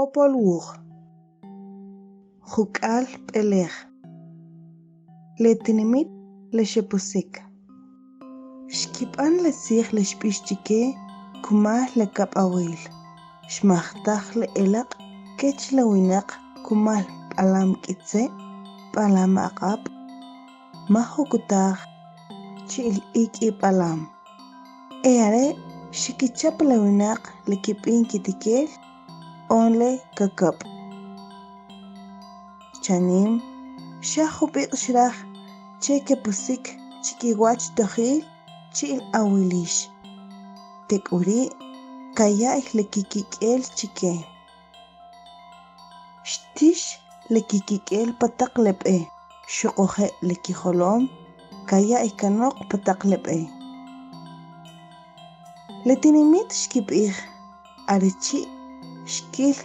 Popol Wuj Juk'al b'elej Le tinimit le xepusik. Xkib'an le tzij le xb'ix chike kumal le Kab'awil. Xmajtaj le elaq' kech le winaq kumal B'alam K'itze', B'alam Aq'ab', Majukutaj, chi'l Ik'i B'alam. E are' xekichap le winaq le kib'in kitikel on le kakab'. Chanim xa jub'iq' xraj che kepusik chikiwach Tojil chi'l Awilix, tek'uri' kaya'y le kikik'el chike. Xtix le kikik'el pa taq le b'e xuquje' le kijolom kaya'y kanoq pa taq le b'e. Le tinimit xkib'ij are chi' xkil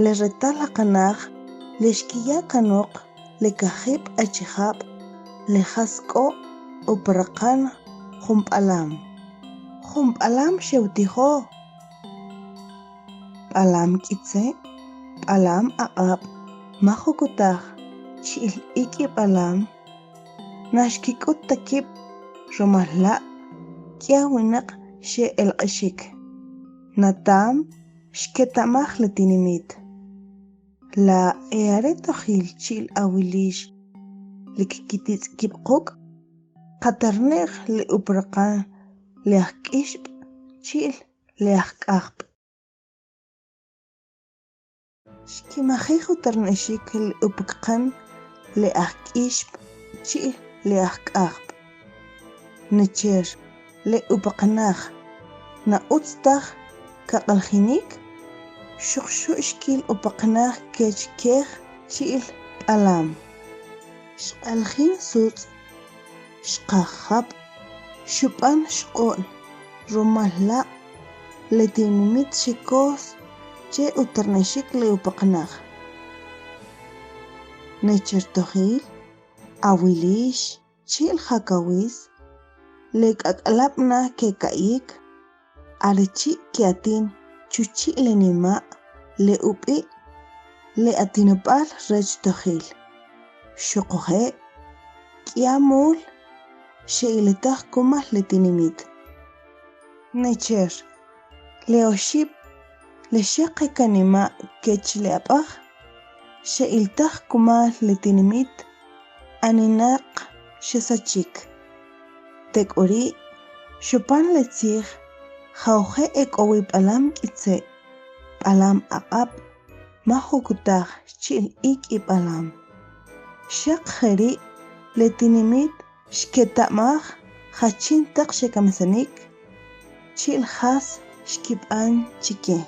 le retal aqanaj le xkiya kanoq le kajib' achijab' le jas k'o uparaqan jun b'alam. Jun b'alam xe'utijo. B'alam K'itze', B'alam Aq'ab', Majukutaj, chi'l Ik'i B'alam, na xkik'ut ta kib' rumal la' k'ya winaq xe'elq'exik. Natam xketa'maj le tinimit. La e are Tojil chi'l Awilix le kkititz' kib' quk'? Qatarne'j le upraqan le ajk'ixb' chi'l le ajk'ajb'. Xkimajij utarne'xik le upaqan le ajk'ixb' chi'l le ajk'ajb'. Necher le upaqanaj na utz taj kaq'alajinik, xuq xu' xkil upaqanaj kech kej chi'l b'alam. Xq'alajin sutz', xqaj jab', xub'an xq'o'l, rumal la' le tinimit xekos che utarne'xik le upaqanaj. Necher Tojil, Awilix, chi'l Jakawis, le k'ak'alab' na keka'yik are chi' ke'atin chuchi' le nima' le ub'i' le atinob'al rech Tojil. Xuquje' k'ya mul xe'ilitaj kumal le tinimit. Necher, le oxib' le xaq e kanima' kech le ab'aj xe'iltaj kumal le tinimit aninaq xesachik. Tek'uri' xopan le tzij jawje' e k'o wi B'alam K'itze', B'alam Aq'ab', Majukutaj chi'l Ik'i B'alam. Xaq jeri' le tinimit xketa'maj jachin taq xekamisanik, chi'l jas xkib'an chike.